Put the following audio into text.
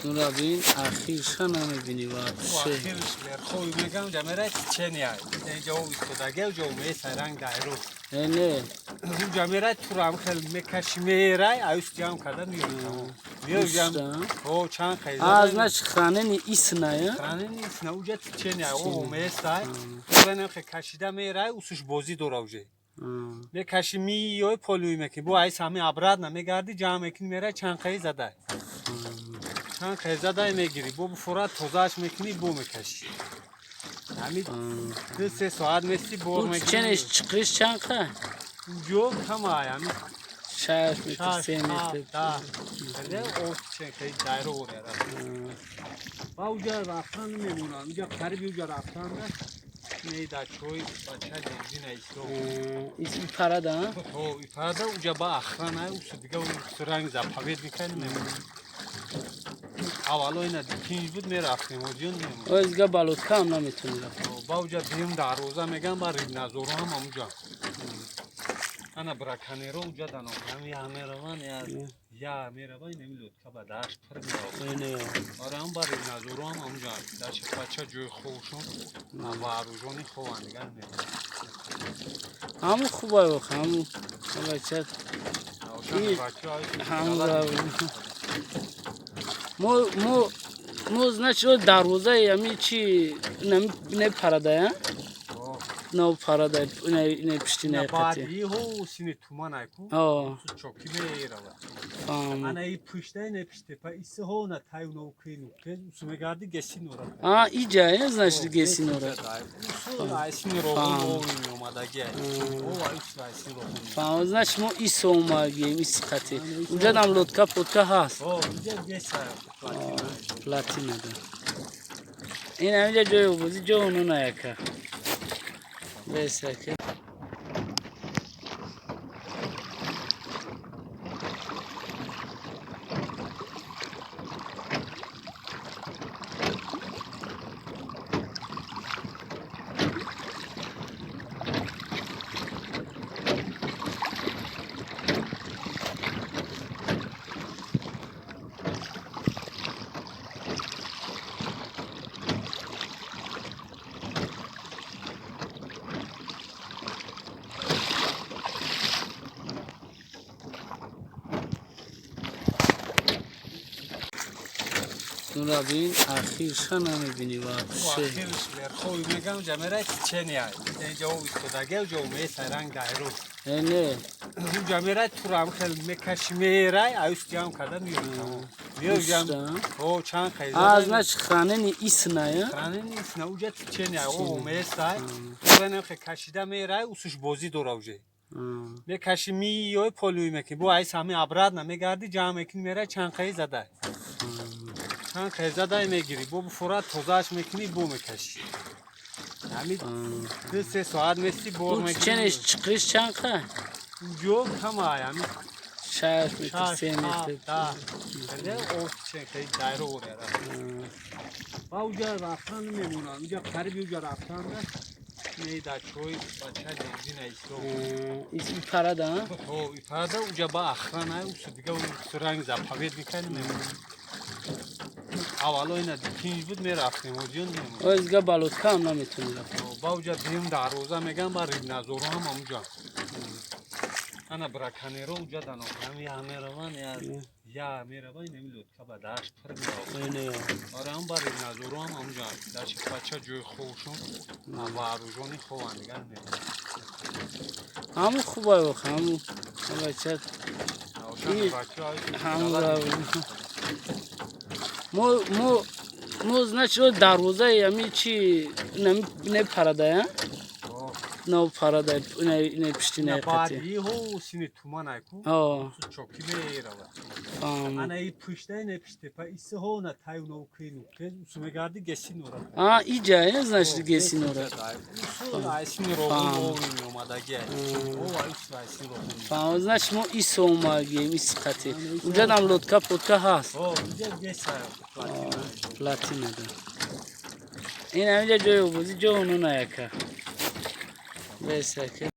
Нура, бин, ахирша намебинӣ вообще. Ахирш верхови мегам, ҷамера течения. Инҷа об истодаге, ҷо месай ранг дайру. Не, не. Ҷамера турам хел мекаши, мерай, аюс ҷам карда миёй. Миёй ҷам. О, чанд қайза. А, значит, хранение исная. Хранение исна, уҷа течения, о, месай. Туранам хе кашида мерай, усуш бозӣ дора уже. Мекаши, миёй, полюй мекунӣ. Бо айс ҳами обратно мегарди, ҷамъ мекунӣ, мерай, чанд қайи задай. Чанд қайи задай мегирӣ. Бо буфора тозааш мекунӣ, бо мекашӣ. Ҳами 2-3 соат мести, бор мекунӣ. Ченеш чиқриш чанд қа? Уҷо камай, ҳами 6 метр, 3 метр. Хеле об чен хеле дайро оряд. Ба уҷа рафтан намемонанд. Уҷа қариби уҷа рафтан не да чой бача бензина исто. Исми парада? О, парада уҷа ба охрана, усу дига ранг заповедника намемонанд. Аввало ина тинҷ буд, мерафтем, озиён намемонанд. Оз дига ба лодка ҳам наметавонӣ рафт. Ба уҷа дуюм дарвоза меган, ба рибназоро ҳам ҳамуҷа. Ана браконьеро уҷа дано. Ҳам я мераван, я я мераван, инами лодка ба дашт пур меояд. Оре, ҳам ба рибназоро ҳам ҳамуҷа. Дашти бача ҷои хобшон, вооружённый хобанд, дигар мераванд. Ҳамун хубай охи, ҳамун бача. Ҳамун мо, значит, дарвозаи ҳами чи не парадая? На парада, не пишти, не қати. Баъди сини туман айку. Чоки мерава. Ана и пуштай не пиштепа иси ҳо на таю нов кину. Усу мегарди геси нора. А, иҷа, э, значит, геси нора. Усу айсини роғун о меомадаги. О, усу айсини роғун. Фаҳм, значит, мо исо омадем, иси қати. Уҷа дам лодка подка ҳаст. О, уҷа геса плотина. Плотина да. Ин ҳаминҷа ҷои обозӣ, ҷо оно яка. Бесака. Нура, бин, ахирша намебинӣ вообще. Ахирш верхови мегам, ҷамера течения. Инҷа об истодаге, ҷо месай ранг дайру. Не, не. Ҷамера турам хел мекаши, мерай, аюс ҷам карда миёй. Миёй ҷам. О, чанд қайза. А, значит, хранение исная. Хранение исна, уҷа течения, о, месай. Туранам хе кашида мерай, усуш бозӣ дора уже. Мекаши, миёй, полюй мекунӣ. Бо айс ҳами обратно мегарди, ҷамъ мекунӣ, мерай, чанд қайи задай. Чанд қайи задай мегирӣ. Бо буфора тозааш мекунӣ, бо мекашӣ. Ҳами 2-3 соат мести, бор мекунӣ. Ченеш чиқриш чанд қа? Уҷо камай, ҳами 6 метр, 3 метр. Хеле об чен хеле дайро оряд. Ба уҷа рафтан намемонанд. Уҷа қариби уҷа рафтан не да чой бача бензина исто. Исми парада? О, парада уҷа ба охрана, усу дига ранг заповедника намемонанд. Аввало ина тинҷ буд, мерафтем, озиён намемонанд. Оз дига ба лодка ҳам наметавонӣ рафт. Ба уҷа дуюм дарвоза меган, ба рибназоро ҳам ҳамуҷа. Ана браконьеро уҷа дано. Ҳам я мераван, я я мераван, инами лодка ба дашт пур меояд. Оре, ҳам ба рибназоро ҳам ҳамуҷа. Дашти бача ҷои хобшон, вооружённый хобанд, дигар мераванд. Ҳамун хубай охи, ҳамун бача. Ҳамун мо, значит, дарвозаи ҳами чи не парадая? На парада, не пишти, не қати. Баъди сини туман айку. Чоки мерава. Ана и пуштай не пиштепа иси ҳо на таю нов кину. Усу мегарди геси нора. А, иҷа, э, значит, геси нора. Усу айсини роғун о меомадаги. О, усу айсини роғун. Фаҳм, значит, мо исо омадем, иси қати. Уҷа дам лодка подка ҳаст. О, уҷа геса плотина. Плотина да. Ин ҳаминҷа ҷои обозӣ, ҷо оно яка. Бесака.